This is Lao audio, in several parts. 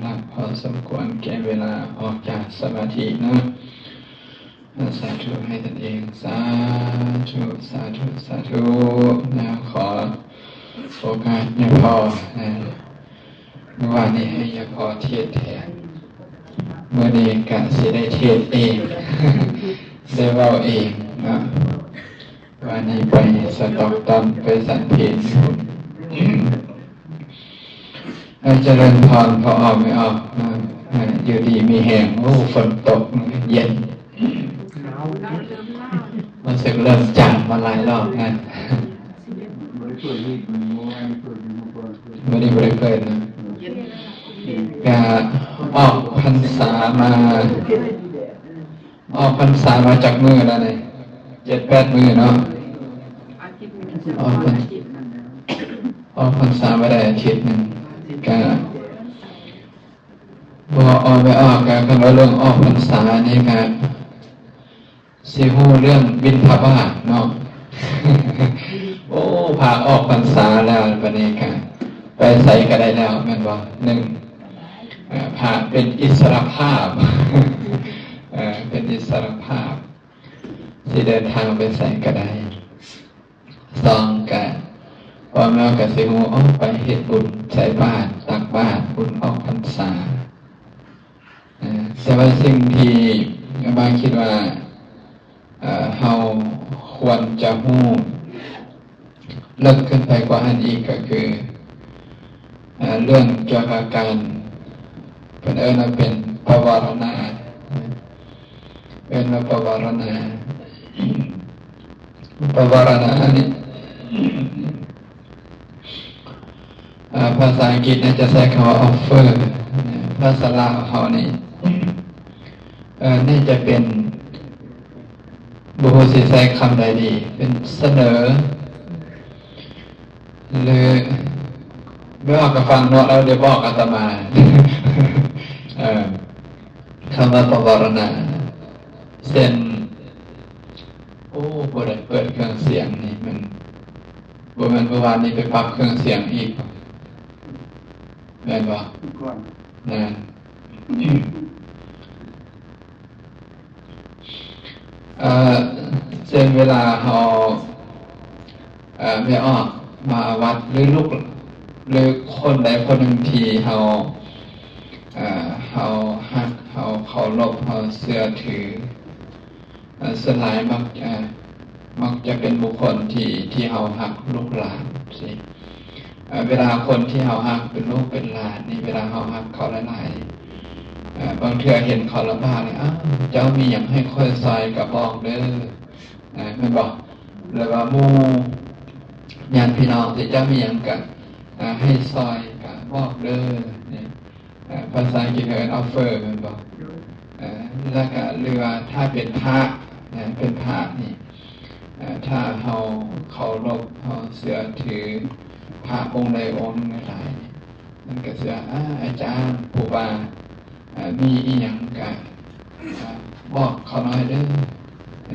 ນັບພໍສົມຄວນແກ່ເວລາອອກຈາກສະມາທິເນາະ. ສາທຸໃຫ້ຕົນເອງ. ສາທຸ ສາທຸ ສາທຸ. ນະ ຂໍໂອກາດຍາພໍ່ນະ. ເມື່ອວານນີ້ໃຫ້ຍາພໍ່ເທດແທນ, ມື້ນີ້ກະຊິໄດ້ເທດເອງ ໄດ້ເວົ້າເອງເນາະ. ວານນີ້ໄປສະຕອກຕັນ ໄປສັນເພນຢູ່ພຸ້ນ. ໃຫ້ຈະເລີນພອນພໍ່ອອກແມ່ອອກເນາະ, ຢູ່ດີມີແຮງ. ໂອ້ ຝົນຕົກເຢັນ, ມັນເຊິ່ງເລີ່ມຈາງມາຫຼາຍຮອບນະ. ມື້ນີ້ບໍ່ໄດ້ເປີດນະ, ກະອອກພັນສາມາ ອອກພັນສາມາຈັກມື້ແລ້ວນີ້? ເຈັດແປດມື້ເນາະ. ອອກພັນ ອອກພັນສາມາໄດ້ອາທິດໜຶ່ງ. ກະບໍ່ອອກ ໄປອອກ ກະຄັນວ່າເລື່ອງອອກພັນສານີ້ກະຊິຮູ້ເລື່ອງບິນທະບາດເນາະ. ໂອ້ ພະອອກພັນສາແລ້ວ ບັດນີ້ກະໄປໃສກະໄດ້ແລ້ວແມ່ນບໍ່? ໜຶ່ງ ເອີ ພະເປັນອິດສະຫຼະພາບ ເອີ ເປັນອິດສະຫຼະພາບ ຊິເດີນທາງໄປໃສກະໄດ້. ສອງ ກະ ພໍ່ແມ່ກະຊິຮູ້ ອອກໄປເຮັດບຸນໃສ່ບາດ ຕັກບາດ ບຸນອອກພັນສາ. ເອີ ແຕ່ວ່າສິ່ງທີ່ອາຕະມາຄິດວ່າ ເອີ ເຮົາຄວນຈະຮູ້ເລິກຂຶ້ນໄປກວ່ານັ້ນອີກ ກໍຄື ເອີ ເລື່ອງກ່ຽວກັບການ ເພິ່ນເອີ້ນວ່າເປັນປະວາລະນາ, ເອີ້ນວ່າປະວາລະນາ. ປະວາລະນານີ້ ເອີ ພາສາອັງກິດໜ້າຈະໃຊ້ຄຳວ່າ offer, ພາສາລາວເຮົານີ້ ເອີ ໜ້າຈະເປັນ ບໍ່ຮູ້ຊິໃຊ້ຄຳໃດດີ ເປັນສະເໜີ ຫຼື ແມ່ອອກກະຟັງເນາະ ແລ້ວດຽວບອກອາດຕະມາ. ເອີ ຄຳວ່າປະວາລະນາ ເຊັ່ນ ໂອ້ ບໍ່ໄດ້ເປີດເຄື່ອງສຽງນີ້ ມັນ ບໍ່ແມ່ນເມື່ອວານນີ້ໄປປັບເຄື່ອງສຽງອີກ ແມ່ນບໍ່? ນັ້ນ ເອີ ເຊັ່ນເວລາເຮົາ ເອີ ແມ່ອອກມາວັດ ຫຼື ລູກ ຫຼື ຄົນໃດຄົນໜຶ່ງທີ່ເຮົາ ເອີ ເຮົາຮັກ ເຮົາເຄົາລົບ ເຮົາເຊື່ອຖື ເອີ ສ່ວນຫຼາຍມັກ ເອີ ມັກຈະເປັນບຸກຄົນທີ່ ທີ່ເຮົາຮັກ ລູກຫຼານຊີ້. ເອີ ເວລາຄົນທີ່ເຮົາຮັກເປັນລູກເປັນຫຼານນີ້ ເວລາເຮົາຮັກເຂົາຫຼາຍໆ ເອີ ບາງເທື່ອເຫັນເຂົາລຳບາກນີ້ ອ້າວ ເຈົ້າມີຫຍັງໃຫ້ຂ້ອຍຊ່ອຍກະບອກເດີ ເອີ ແມ່ນບໍ່? ຫຼືວ່າໝູ່ຍາດພີ່ນ້ອງທີ່ເຈົ້າມີຫຍັງກະ ເອີ ໃຫ້ຊ່ອຍກະບອກເດີນີ້. ເອີ ພາສາອັງກິດເອີ້ນ offer ແມ່ນບໍ່? ເອີ ແລ້ວກະ ຫຼືວ່າຖ້າເປັນພະນະ ເປັນພະນີ້ ເອີ ຖ້າເຮົາເຄົາລົບ ເຮົາເຊື່ອຖືພະອົງໃດອົງໜຶ່ງຫຼາຍໆນີ້ ມັນກະຊິວ່າ ອາ ອາຈານ ຄູບາ ເອີ ມີອີ່ຫຍັງກະ ເອີ ບອກເຂົາໜ້ອຍເດີນະ.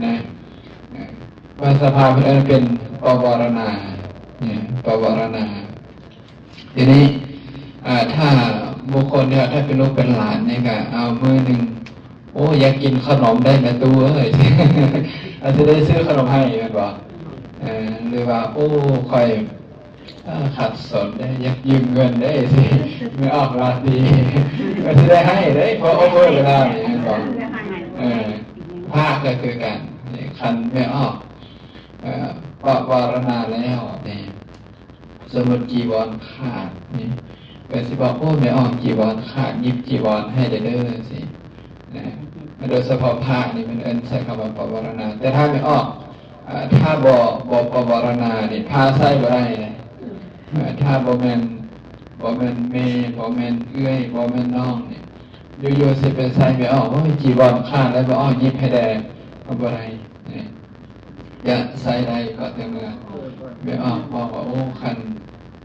ເອີ ພາສາພາເພິ່ນເອີ້ນເປັນປະວາລະນາ ປະວາລະນາ. ທີນີ້ ເອີ ຖ້າບຸກຄົນທີ່ວ່າ ຖ້າເປັນລູກເປັນຫຼານນີ້ກະ ເອົາ ມື້ໜຶ່ງ ໂອ້ ຢາກກິນເຂົ້າໜົມເດ້ແມ່ຕູ້ເອີຍ ອາດຈະໄດ້ຊື້ເຂົ້າໜົມໃຫ້ແມ່ນບໍ່? ເອີ ຫຼືວ່າ ໂອ້ ຂ້ອຍ ເອີ ຂັດສົນເດ້ ຢາກຢືມເງິນເດ້ ຊິ ແມ່ອອກລາດດີ ກະຊິໄດ້ໃຫ້ເດ້ ເພາະ offer ເວລານີ້ແມ່ນບໍ່? ເອີ ພະກະຄືກັນ ຄັນແມ່ອອກ ເອີ ປະວາລະນາແລ້ວນີ້ ສົມມຸດຈີວອນຂາດນີ້ ກະຊິບອກ ໂອ້ ແມ່ອອກຈີວອນຂາດ ຫຍິບຈີວອນໃຫ້ແດ່ເດີ ຊີ້ນະ. ໂດຍສະເພາະພະນີ້ ເພິ່ນເອີ້ນໃຊ້ຄຳວ່າປະວາລະນາ. ແຕ່ຖ້າແມ່ອອກ ເອີ ຖ້າບໍ່ ບໍ່ປະວາລະນານີ້ ພະໃຊ້ບໍ່ໄດ້ເດ້. ເອີ ຖ້າບໍ່ແມ່ນ ບໍ່ແມ່ນແມ່ ບໍ່ແມ່ນເອື້ອຍ ບໍ່ແມ່ນນ້ອງນີ້ ຢູ່ໆຊິໄປໃສ່ແມ່ອອກ ໂອ້ຍ ຈີວອນຂາດແລ້ວ ແມ່ອອກຫຍິບໃຫ້ແດ່ ກໍບໍ່ໄດ້ນະ. ຈະໃຊ້ໄດ້ກໍແຕ່ເມື່ອແມ່ອອກບອກວ່າ ໂອ້ ຄັນ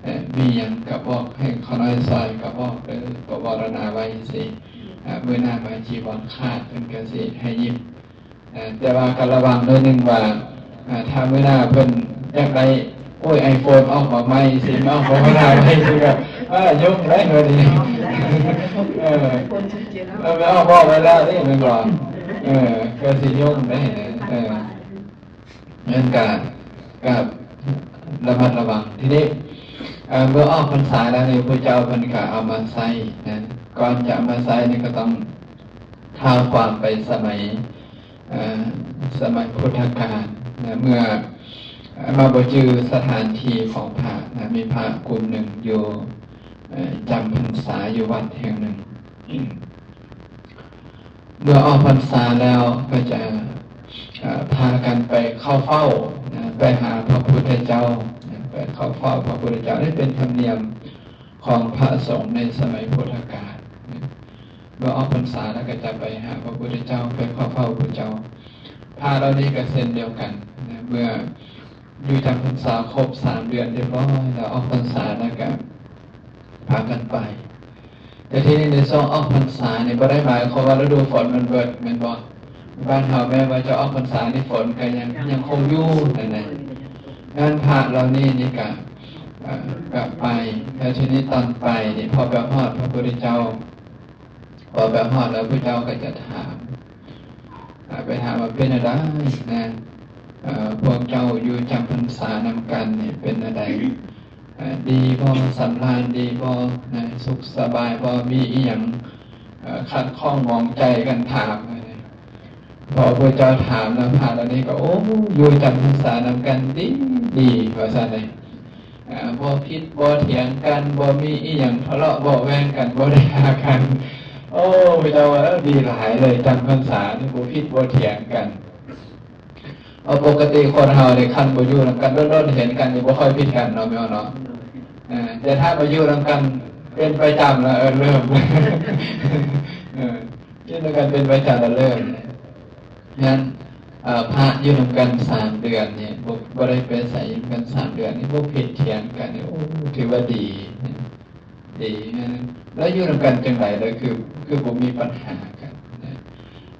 ເອີ ມີຫຍັງກະບອກ ໃຫ້ຂ້ານ້ອຍຊ່ອຍກະບອກເດີ ປະວາລະນາໄວ້ຊີ້. ເອີ ມື້ໜ້າມາຈີວອນຂາດ ເພິ່ນກະຊິໃຫ້ຍິບ. ເອີ ແຕ່ວ່າກະລະວັງໜ້ອຍໜຶ່ງວ່າ ເອີ ຖ້າມື້ໜ້າເພິ່ນຢາກໄດ້ ໂອ້ຍ ໄອໂຟນອອກມາໃໝ່ຊີ້ ອອກມາໃໝ່ຊີ້ ກະ ເອີ ຫຍຸ້ງເດ້ມື້ນີ້ ເອີ ເອີ ໄປອອກບອກໄວ້ແລ້ວເດ້ແມ່ນບໍ່? ເອີ ກໍຊິຫຍຸ້ງເດ້ ເອີ ນັ້ນກະ ກະລະມັດລະວັງ. ທີນີ້ ເອີ ເມື່ອອອກພັນສາແລ້ວນີ້ ພະເຈົ້າເພິ່ນກະເອົາມາໃຊ້ນະ ກ່ອນຈະເອົາມາໃຊ້ນີ້ກໍຕ້ອງທ້າວຄວາມໄປສະໄໝ ເອີ ສະໄໝພຸດທະການນະ ເມື່ອ ເອີ ມາບໍ່ຈື່ສະຖານທີ່ຂອງພະນະ ມີພະກຸ່ມໜຶ່ງຢູ່ ເອີ ຈຳພັນສາຢູ່ວັດແຫ່ງໜຶ່ງ. ເມື່ອອອກພັນສາແລ້ວກໍຈະ ເອີ ພາກັນໄປເຂົ້າເຝົ້ານະ ໄປຫາພະພຸດທະເຈົ້ານະ ໄປເຂົ້າເຝົ້າພະພຸດທະເຈົ້າ. ນີ້ເປັນທຳນຽມຂອງພະສົງໃນສະໄໝພຸດທະການນະ. ເມື່ອອອກພັນສາແລ້ວກໍຈະໄປຫາພະພຸດທະເຈົ້າ ໄປເຂົ້າເຝົ້າພະເຈົ້າ. ພະເຫຼົ່ານີ້ກໍເຊັ່ນດຽວກັນນະ ເມື່ອຢູ່ຈຳພັນສາຄົບສາມເດືອນຮຽບຮ້ອຍແລ້ວ ອອກພັນສາແລ້ວກໍພາກັນໄປ. ແຕ່ທີນີ້ໃນຊ່ວງອອກພັນສານີ້ບໍ່ໄດ້ໝາຍຄວາມວ່າລະດູຝົນມັນເບິດແມ່ນບໍ່? ບ້ານເຮົາແມ້ວ່າຈະອອກພັນສານີ້ຝົນກໍຍັງ ຍັງຄົງຢູ່ນັ້ນນະ. ງານພະເຫຼົ່ານີ້ນີ້ກະ ເອີ ກະໄປ. ແລ້ວທີນີ້ຕອນໄປນີ້ ພໍໄປຮອດພະພຸດທະເຈົ້າ ພໍໄປຮອດແລ້ວພະເຈົ້າກໍຈະຖາມ ເອີ ໄປຖາມວ່າເປັນແນວໃດນະ ເອີ ພວກເຈົ້າຢູ່ຈຳພັນສານຳກັນນີ້ເປັນແນວໃດ? ເອີ ດີບໍ່? ສຳລານດີບໍ່ນະ? ສຸກສະບາຍບໍ່? ມີອີ່ຫຍັງ ເອີ ຂັດຂ້ອງໝອງໃຈກັນ? ຖາມ. ພໍພະເຈົ້າຖາມແລ້ວ ພະເຫຼົ່ານີ້ກໍ ໂອ້ ຢູ່ຈຳພັນສານຳກັນດີໆ ວ່າຊັ້ນເດ. ເອີ ບໍ່ຜິດບໍ່ຖຽງກັນ ບໍ່ມີອີ່ຫຍັງທະເລາະເບາະແວ້ງກັນ ບໍ່ໄດ້ຫາກັນ. ໂອ້ ພະເຈົ້າວ່າ ເອີ ດີຫຼາຍເລີຍ ຈຳພັນສານີ້ບໍ່ຜິດບໍ່ຖຽງກັນ. ເອົາ ປົກກະຕິຄົນເຮົານີ້ ຄັນບໍ່ຢູ່ນຳກັນດົນໆ ເຫັນກັນນີ້ບໍ່ຄ່ອຍຜິດກັນເນາະ ແມ່ນບໍ່ເນາະ? ເອີ ແຕ່ຖ້າມາຢູ່ນຳກັນເປັນປະຈຳແລ້ວ ເອີ ເລີ່ມ ເອີ ຢູ່ນຳກັນເປັນປະຈຳແລ້ວເລີ່ມ. ງານ ເອີ ພະຢູ່ນຳກັນສາມເດືອນນີ້ ບໍ່ ບໍ່ໄດ້ໄປໃສນຳກັນສາມເດືອນນີ້ ບໍ່ຜິດຖຽງກັນນີ້ ໂອ້ ຖືວ່າດີ ດີນະ. ແລ້ວຢູ່ນຳກັນຈັ່ງໃດ ແລ້ວຄື ຄືບໍ່ມີບັນຫາກັນນະ?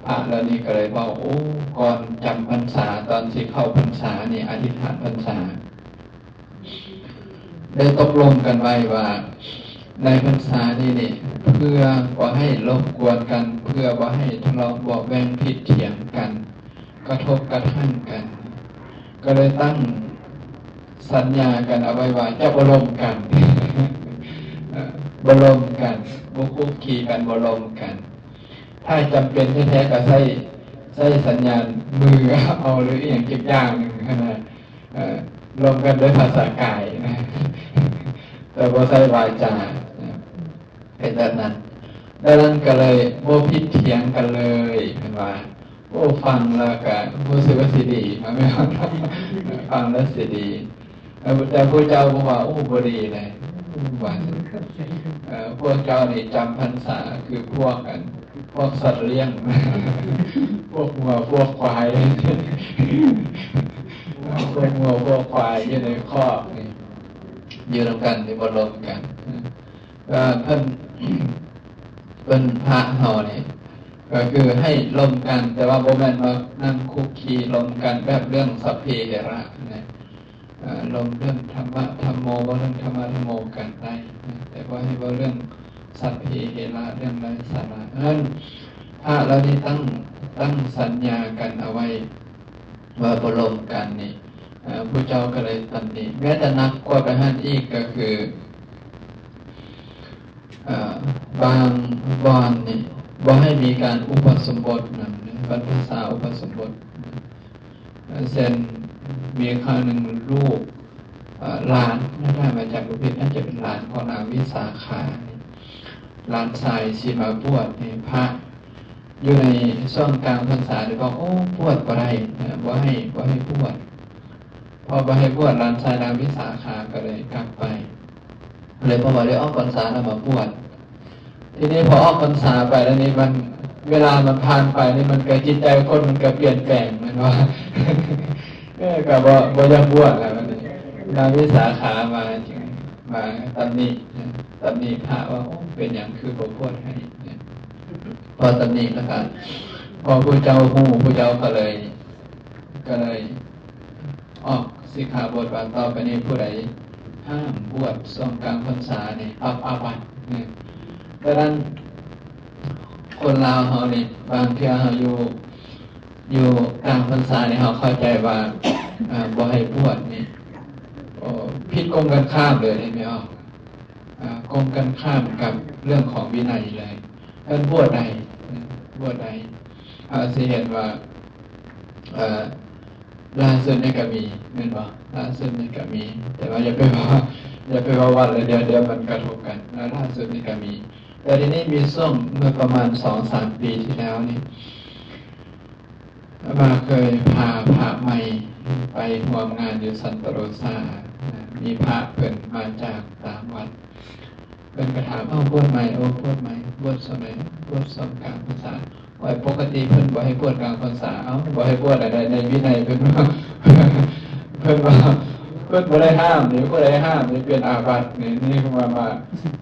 ພະເຫຼົ່ານີ້ກໍເລີຍເວົ້າ ໂອ້ ກ່ອນຈຳພັນສາ ຕອນຊິເຂົ້າພັນສານີ້ ອະທິຖານພັນສາ ໄດ້ຕົກລົງກັນໄວ້ວ່າ ໃນພັນສານີ້ນີ້ ເພື່ອບໍ່ໃຫ້ລົບກວນກັນ ເພື່ອບໍ່ໃຫ້ທະເລາະເບາະແວ້ງຜິດຖຽງກັນ ກະທົບກະທົ່ງກັນ ກໍເລີຍຕັ້ງສັນຍາກັນເອົາໄວ້ວ່າຈະບໍ່ລົມກັນ ເອີ ບໍ່ລົມກັນ ບໍ່ຄຸກຄີກັນ ບໍ່ລົມກັນ. ຖ້າຈຳເປັນແທ້ໆ ກໍໃຊ້ ໃຊ້ສັນຍານມືເອົາ ຫຼື ອີ່ຫຍັງຈັກຢ່າງໜຶ່ງຫັ້ນນະ. ເອີ ລົມກັນດ້ວຍພາສາກາຍນະ ແຕ່ບໍ່ໃຊ້ວາຈານະ ເປັນແບບນັ້ນ. ດັ່ງນັ້ນກໍເລີຍບໍ່ຜິດຖຽງກັນເລີຍ ເພິ່ນວ່າ. ໂອ້ ຟັງແລ້ວກໍຮູ້ສຶກວ່າຊິດີເນາະ ແມ່ນບໍ່? ຟັງແລ້ວຊິດີ. ແຕ່ ແຕ່ພວກເຈົ້າບອກວ່າ ໂອ້ ບໍ່ດີເລີຍ ວ່າ ເອີ ພວກເຈົ້ານີ້ຈຳພັນສາຄືພວກ ອັນ ພວກສັດລ້ຽງ ພວກງົວພວກຄວາຍ ພວກງົວພວກຄວາຍຢູ່ໃນຄອກນີ້ ຢູ່ນຳກັນນີ້ບໍ່ລົມກັນ. ເອີ ເພິ່ນ ເພິ່ນພະເຮົານີ້ ກໍຄືໃຫ້ລົມກັນ ແຕ່ວ່າບໍ່ແມ່ນວ່ານັ່ງຄຸກຄີລົມກັນແບບເລື່ອງສັບເພເຫລະນະ. ເອີ ລົມເລື່ອງທຳມະທຳໂມ ເວົ້າເລື່ອງທຳມະທຳໂມກັນໄດ້ນະ ແຕ່ບໍ່ໃຫ້ເວົ້າເລື່ອງສັບເພເຫລະ ເລື່ອງໄຮ້ສາລະ. ນັ້ນ ພະເຫຼົ່ານີ້ຕັ້ງ ຕັ້ງສັນຍາກັນເອົາໄວ້ວ່າບໍ່ລົມກັນນີ້ ເອີ ພະເຈົ້າກໍເລີຍຕຳໜິ. ແມ້ແຕ່ໜັກກວ່າໄປຫັ້ນອີກ ກໍຄື ເອີ ບາງບ່ອນນີ້ບໍ່ໃຫ້ມີການອຸປະສົມບົດນຳ ບັນພະຊາອຸປະສົມບົດ. ເຊັ່ນ ມີຄັ້ງໜຶ່ງລູກ ເອີ ຫຼານ ຖ້າຈຳບໍ່ຜິດ ໜ້າຈະເປັນຫຼານຂອງນາງວິສາຂາ ຫຼານຊາຍຊິມາບວດໃຫ້ພະ ຢູ່ໃນຊ່ວງກາງພັນສາ ໄດ້ບອກ ໂອ້ ບວດບໍ່ໄດ້ນະ ບໍ່ໃຫ້ ບໍ່ໃຫ້ບວດ. ພໍບໍ່ໃຫ້ບວດ ຫຼານຊາຍນາງວິສາຂາກໍເລີຍກັບໄປ ເລີຍ ເພາະວ່າໄດ້ອອກພັນສາແລ້ວມາບວດ. ທີນີ້ພໍອອກພັນສາໄປແລ້ວນີ້ ມັນ ເວລາມັນຜ່ານໄປນີ້ ມັນກໍ ຈິດໃຈຄົນມັນກໍປ່ຽນແປງ ແມ່ນບໍ່? ເອີ ກໍບໍ່ ບໍ່ຢາກບວດແລ້ວບັດນີ້. ນາງວິສາຂາມາ ຈຶ່ງມາຕຳໜິ ຕຳໜິພະວ່າ ໂອ້ ເປັນຫຍັງຄືບໍ່ບວດໃຫ້? ພໍຕຳໜິແລ້ວກໍ ພໍພະເຈົ້າຮູ້ ພະເຈົ້າກໍເລີຍ ກໍເລີຍ ອອກສິກຂາບົດວ່າ ຕໍ່ໄປນີ້ຜູ້ໃດ ຫ້າມບວດຊ່ວງກາງພັນສານີ້ປັບອາບັດ. ເອີ ດັ່ງນັ້ນ ຄົນລາວເຮົານີ້ ບາງເທື່ອເຮົາຢູ່ ຢູ່ກາງພັນສານີ້ ເຮົາເຂົ້າໃຈວ່າ ເອີ ບໍ່ໃຫ້ບວດນີ້ ໂອ້ ຜິດກົງກັນຂ້າມເລີຍ ເຫັນບໍ່? ເອີ ກົງກັນຂ້າມກັບເລື່ອງຂອງວິໄນເລີຍ. ເພິ່ນບວດໄດ້ ບວດໄດ້ ເຮົາຊິເຫັນວ່າ ເອີ ລ່າສຸດນີ້ກໍມີ ແມ່ນບໍ່? ລ່າສຸດນີ້ກໍມີ ແຕ່ວ່າຢ່າໄປເວົ້າ ຢ່າໄປເວົ້າວັດເລີຍ ດຽວ ດຽວມັນກະທົບກັນ. ແລ້ວລ່າສຸດນີ້ກໍມີ ແຕ່ທີນີ້ມີຊ່ວງເມື່ອປະມານສອງສາມປີທີ່ແລ້ວນີ້ ອາດຕະມາເຄີຍພາພະໃໝ່ໄປຮ່ວມງານຢູ່ຊັນຕາໂຣຊາ ນະ ມີພະເພິ່ນມາຈາກຕ່າງວັດ ເພິ່ນກໍຖາມ ເອົ້າ ບວດໃໝ່? ໂອ້ ບວດໃໝ່. ບວດຊ່ວງໃດ? ບວດຊ່ວງກາງພັນສາ. ໂອ້ຍ ປົກກະຕິເພິ່ນບໍ່ໃຫ້ບວດກາງພັນສາ. ເອົ້າ ບໍ່ໃຫ້ບວດອັນໃດ? ໃນວິໄນເພິ່ນ ເພິ່ນວ່າ ເພິ່ນບໍ່ໄດ້ຫ້າມນີ້ ຜູ້ໃດຫ້າມນີ້ເປັນອາບັດນີ້. ນີ້ມາ ມາ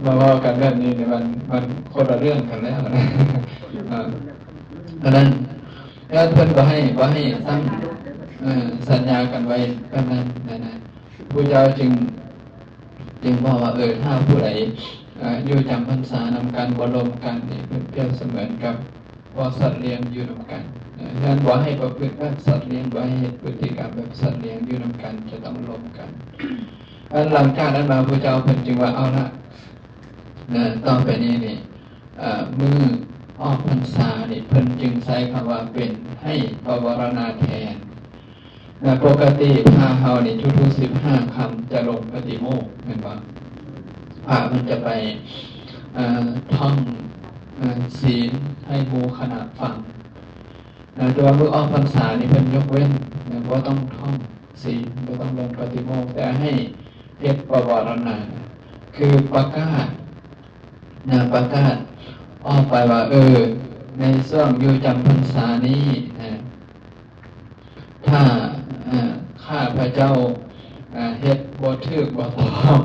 ມາເວົ້າກັນແບບນີ້ນີ້ ມັນ ມັນຄົນລະເລື່ອງກັນແລ້ວ ນະ. ເອີ ອັນນັ້ນ ແລ້ວເພິ່ນບໍ່ໃຫ້ ບໍ່ໃຫ້ຕັ້ງ ເອີ ສັນຍາກັນໄວ້ປານນັ້ນນະ ນະ. ພະເຈົ້າຈຶ່ງ ຈຶ່ງບອກວ່າ ເອີ ຖ້າຜູ້ໃດ ເອີ ຢູ່ຈຳພັນສານຳກັນ ບໍ່ລົມກັນນີ້ ເປັນປຽບສະເໝືອນກັບພວກສັດລ້ຽງຢູ່ນຳກັນ. ເອີ ນັ້ນບໍ່ໃຫ້ປະພຶດແບບສັດລ້ຽງ ບໍ່ໃຫ້ເຮັດພຶດຕິກຳແບບສັດລ້ຽງ ຢູ່ນຳກັນຈະຕ້ອງລົມກັນ. ອັນຫຼັງຈາກນັ້ນມາ ພະເຈົ້າເພິ່ນຈຶ່ງວ່າ ເອົາລະ ນະ ຕໍ່ໄປນີ້ນີ້ ເອີ ມື້ອອກພັນສານີ້ ເພິ່ນຈຶ່ງໃຊ້ຄຳວ່າເປັນໃຫ້ປະວາລະນາແທນ. ນະ ປົກກະຕິພະເຮົານີ້ທຸກໆສິບຫ້າຄ່ຳຈະລົງປະຕິໂມກ ແມ່ນບໍ່? ພະມັນຈະໄປ ເອີ ທ່ອງ ເອີ ສີນໃຫ້ໝູ່ຄະນະຟັງນະ. ແຕ່ວ່າມື້ອອກພັນສານີ້ເພິ່ນຍົກເວັ້ນນະ ບໍ່ຕ້ອງທ່ອງສີນ ບໍ່ຕ້ອງລົງປະຕິໂມກ ແຕ່ໃຫ້ເຮັດປະວາລະນາ ຄືປະກາດນະ ປະກາດອອກໄປວ່າ ເອີ ໃນຊ່ວງຢູ່ຈຳພັນສານີ້ນະ ຖ້າ ເອີ ຂ້າພະເຈົ້າ ເອີ ເຮັດບໍ່ຖືກບໍ່ຕ້ອງ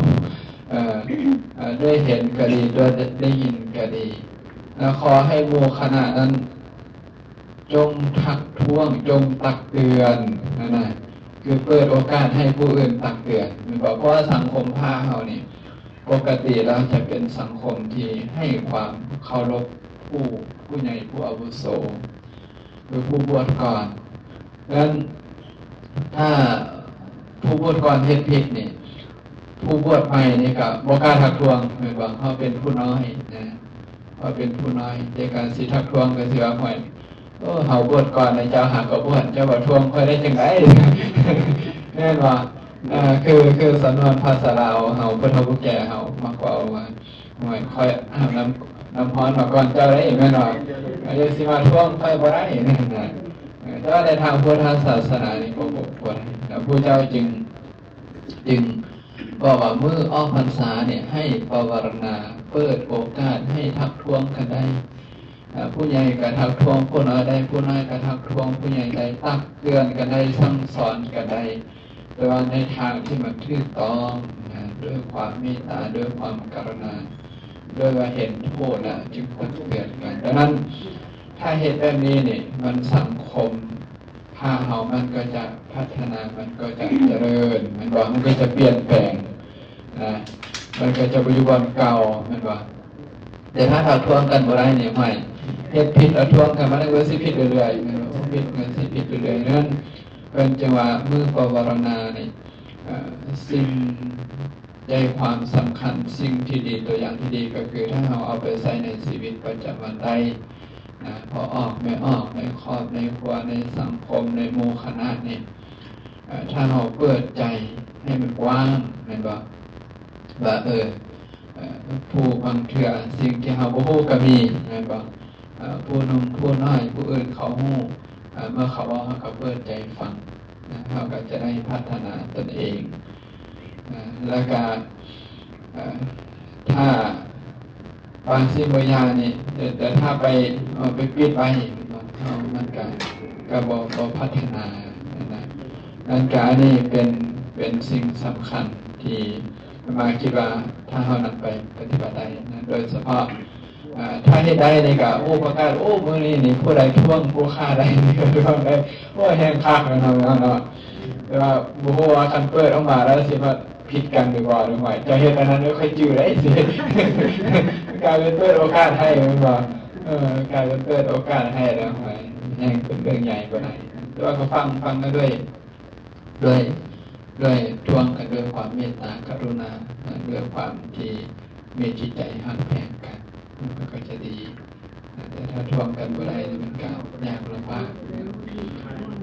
ເອີ ເອີ ດ້ວຍເຫັນກໍດີ ດ້ວຍໄດ້ຍິນກໍດີ ແລ້ວຂໍໃຫ້ໝູ່ຄະນະນັ້ນ ຈົ່ງທັກທ້ວງ ຈົ່ງຕັກເຕືອນ ນັ້ນນະ ຄືເປີດໂອກາດໃຫ້ຜູ້ອື່ນຕັກເຕືອນ ແມ່ນບໍ່? ເພາະວ່າສັງຄົມພະເຮົານີ້ ປົກກະຕິແລ້ວຈະເປັນສັງຄົມທີ່ໃຫ້ຄວາມເຄົາລົບຜູ້ ຜູ້ໃຫຍ່ ຜູ້ອາວຸໂສ ຫຼືຜູ້ບວດກ່ອນ. ດັ່ງນັ້ນ ຖ້າຜູ້ບວດກ່ອນເຮັດຜິດນີ້ ຜູ້ບວດໃໝ່ນີ້ກໍບໍ່ກ້າທັກທ້ວງ ແມ່ນບໍ່? ເຮົາເປັນຜູ້ນ້ອຍນະ ເຮົາເປັນຜູ້ນ້ອຍ ແຕ່ການຊິທັກທ້ວງກໍຊິວ່າ ຫ້ວຍ ໂອ້ ເຮົາບວດກ່ອນນະ ເຈົ້າຫາກໍບວດ ເຈົ້າມາທ້ວງຂ້ອຍໄດ້ຈັ່ງໃດ? ແມ່ນບໍ່? ເອີ ຄື ຄືສຳນວນພາສາລາວເຮົາ ຜູ້ເຖົ້າຜູ້ແກ່ເຮົາມັກເວົ້າວ່າ ໂອ້ຍ ຂ້ອຍອາບນ້ຳ ນ້ຳຮ້ອນມາກ່ອນເຈົ້າເດ້ ແມ່ນບໍ່? ເຈົ້າຊິມາທ້ວງຂ້ອຍບໍ່ໄດ້ ນັ້ນນະ. ເອີ ແຕ່ວ່າໃນທາງພຸດທະສາສະໜານີ້ບໍ່ສົມຄວນ ແລ້ວພະເຈົ້າຈຶ່ງ ຈຶ່ງບອກວ່າມື້ອອກພັນສານີ້ໃຫ້ປະວາລະນາ ເປີດໂອກາດໃຫ້ທັກທ້ວງກັນໄດ້ ເອີ ຜູ້ໃຫຍ່ກໍທັກທ້ວງຜູ້ນ້ອຍໄດ້ ຜູ້ນ້ອຍກໍທັກທ້ວງຜູ້ໃຫຍ່ໄດ້ ຕັກເຕືອນກັນໄດ້ ສັ່ງສອນກັນໄດ້ ແຕ່ວ່າໃນທາງທີ່ມັນຖືກຕ້ອງນະ ດ້ວຍຄວາມເມດຕາ ດ້ວຍຄວາມກະລຸນາ ດ້ວຍວ່າເຫັນໂທດແລ້ວຈຶ່ງຕັກເຕືອນກັນ. ດັ່ງນັ້ນ ຖ້າເຮັດແບບນີ້ນີ້ ມັນສັງຄົມພະເຮົາມັນກໍຈະພັດທະນາ ມັນກໍຈະຈະເລີນ ແມ່ນບໍ່? ມັນກໍຈະປ່ຽນແປງນະ ມັນກໍຈະບໍ່ຢູ່ບ່ອນເກົ່າ ແມ່ນບໍ່? ແຕ່ຖ້າເຮົາທວງກັນບໍ່ໄດ້ນີ້ ຫ້ວຍ ເຮັດຜິດແລ້ວທວງກັນມາ ມັນກໍຊິຜິດເລື້ອຍໆ ແມ່ນບໍ່? ຜິດມັນຊິຜິດເລື້ອຍໆ. ນັ້ນເພິ່ນຈຶ່ງວ່າມື້ປະວາລະນານີ້ ເອີ ສິ່ງ ໃຈຄວາມສຳຄັນ ສິ່ງທີ່ດີ ຕົວຢ່າງທີ່ດີກໍຄື ຖ້າເຮົາເອົາໄປໃຊ້ໃນຊີວິດປະຈຳວັນໄດ້ນະ ພໍ່ອອກແມ່ອອກ ໃນຄອບໃນຄົວ ໃນສັງຄົມ ໃນໝູ່ຄະນະນີ້ ເອີ ຖ້າເຮົາເປີດໃຈໃຫ້ມັນກວ້າງ ແມ່ນບໍ່? ວ່າ ເອີ ເອີ ຜູ້ບາງເທື່ອສິ່ງທີ່ເຮົາບໍ່ຮູ້ກໍມີ ແມ່ນບໍ່? ເອີ ຜູ້ໜຸ່ມຜູ້ນ້ອຍຜູ້ອື່ນເຂົາຮູ້ ເອີ ເມື່ອເຂົາເວົ້າ ເຮົາກໍເປີດໃຈຟັງນະ ເຮົາກໍຈະໄດ້ພັດທະນາຕົນເອງນະ. ແລ້ວກໍ ເອີ ຖ້າບາງສິ່ງບາງຢ່າງນີ້ ແຕ່ ແຕ່ຖ້າໄປ ເອົາໄປປິດໄວ້ ເຮົາ ມັນກໍ ກໍບໍ່ ບໍ່ພັດທະນານະ. ນັ້ນກໍອັນນີ້ເປັນ ເປັນສິ່ງສຳຄັນທີ່ ອາດຕະມາຄິດວ່າຖ້າເຮົານຳໄປປະຕິບັດໄດ້ນະ ໂດຍສະເພາະ ເອີ ຖ້າເຮັດໄດ້ນີ້ກະ ໂອ້ ປະກາດ ໂອ້ ມື້ນີ້ນີ້ຜູ້ໃດທວງຜູ້ຄ້າໄດ້ນີ້ກະທວງໄດ້ ໂອ້ ແຮງຄັກແມ່ນເນາະ ເນາະ. ແຕ່ວ່າບໍ່ຮູ້ວ່າຄັນເປີດອອກມາແລ້ວຊິມາ ຜິດກັນຫຼືບໍ່ ຫຼືວ່າເຈົ້າເຮັດອັນນັ້ນ ເອີ ຂ້ອຍຈື່ໄດ້ ຊິ ກາຍເປັນເປີດໂອກາດໃຫ້ແມ່ນບໍ່? ເອີ ກາຍເປັນເປີດໂອກາດໃຫ້ແລ້ວ ແຮ່ງເປັນເລື່ອງໃຫຍ່ບໍ່ໄດ້ ແຕ່ວ່າກໍຟັງ ຟັງກັນດ້ວຍ ດ້ວຍ ດ້ວຍ ທວງກັນດ້ວຍຄວາມເມດຕາກະລຸນາ ດ້ວຍຄວາມທີ່ມີຈິດໃຈຮັກແພງກັນ ມັນກໍຈະດີ. ແຕ່ຖ້າທວງກັນບໍ່ໄດ້ນີ້ ມັນກໍຍາກລຳບາກ.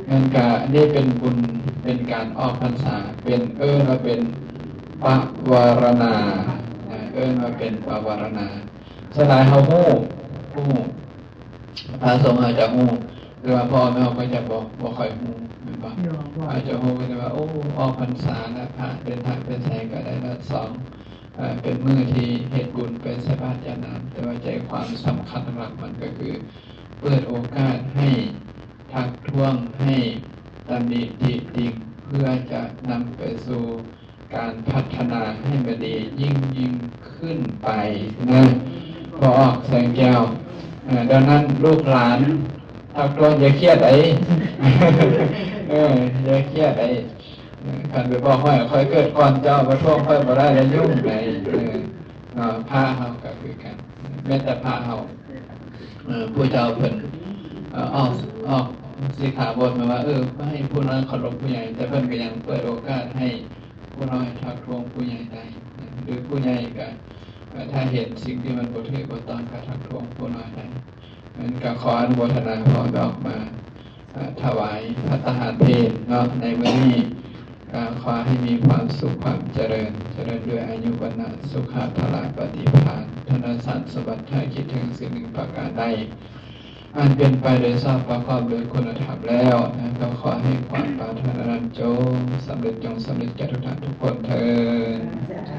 ມັນກໍ ອັນນີ້ເປັນບຸນ ເປັນການອອກພັນສາ ເປັນ ເອີ້ນວ່າເປັນປະວາລະນາ ເອີ້ນວ່າເປັນປະວາລະນາ. ສ່ວນຫຼາຍເຮົາຮູ້ ຮູ້ ພະສົງເຮົາຈະຮູ້ ແຕ່ວ່າພໍ່ແມ່ເຮົາກໍຈະບໍ່ ບໍ່ຄ່ອຍຮູ້ ແມ່ນບໍ່? ເຂົາຈະຮູ້ແຕ່ວ່າ ໂອ້ ອອກພັນສາລະ ພະເປັນ ພະເປັນໃສກໍໄດ້ລະ ສອງ ເປັນມື້ທີ່ເຮັດບຸນໄປໃສ່ບາດຢາດນ້ຳ ແຕ່ວ່າໃຈຄວາມສຳຄັນຫຼັກໆມັນກໍຄື ເປີດໂອກາດໃຫ້ທັກທ້ວງ ໃຫ້ຕຳໜິຕິຕິງ ເພື່ອຈະນຳໄປສູ່ການພັດທະນາໃຫ້ມັນດີຍິ່ງໆຂຶ້ນໄປນະ ພໍ່ອອກແສງແກ້ວ. ເອີ ດັ່ງນັ້ນລູກຫຼານທັກທ້ວງຢ່າຄຽດໃດ ເອີ ຢ່າຄຽດໃດ. ເອີ ຄັນໄປບອກ ໂອ້ຍ ຂ້ອຍເກີດກ່ອນເຈົ້າ ມາທ້ວງຂ້ອຍບໍ່ໄດ້ ລະຫຍຸ້ງໃດ. ເອີ ເນາະ ພະເຮົາກໍຄືກັນ ແມ້ແຕ່ພະເຮົາ ເອີ ຜູ້ເຈົ້າເພິ່ນ ເອີ ອອກ ອອກສິກຂາບົດມາວ່າ ເອີ ໃຫ້ຜູ້ນ້ອຍເຄົາລົບຜູ້ໃຫຍ່ ແຕ່ເພິ່ນກໍຍັງເປີດໂອກາດໃຫ້ຜູ້ນ້ອຍທັກທ້ວງຜູ້ໃຫຍ່ໄດ້ ຫຼືຜູ້ໃຫຍ່ກໍ ເອີ ຖ້າເຫັນສິ່ງທີ່ມັນບໍ່ຖືກບໍ່ຕ້ອງກໍທັກທ້ວງຜູ້ນ້ອຍໄດ້. ນັ້ນກໍຂໍອະນຸໂມທະນາພ້ອມດອກມາ ເອີ່ ຖວາຍພັດຕາຫານເພນເນາະ ໃນມື້ນີ້. ກໍຂໍໃຫ້ມີຄວາມສຸກຄວາມຈະເລີນ ຈະເລີນດ້ວຍອາຍຸ ວັນນະ ສຸຂະ ພະລະ ປະຕິພານ ທະນະສານ ສົມບັດ ຖ້າຄິດເຖິງສິ່ງໜຶ່ງປະການໃດ ອັນເປັນໄປໂດຍຊອບປະກອບດ້ວຍຄຸນນະທຳແລ້ວນະ ກໍຂໍໃຫ້ຄວາມປາດຖະໜານັ້ນຈົ່ງສຳເລັດ ຈົ່ງສຳເລັດແກ່ທຸກທ່ານທຸກຄົນເທີ້ນ.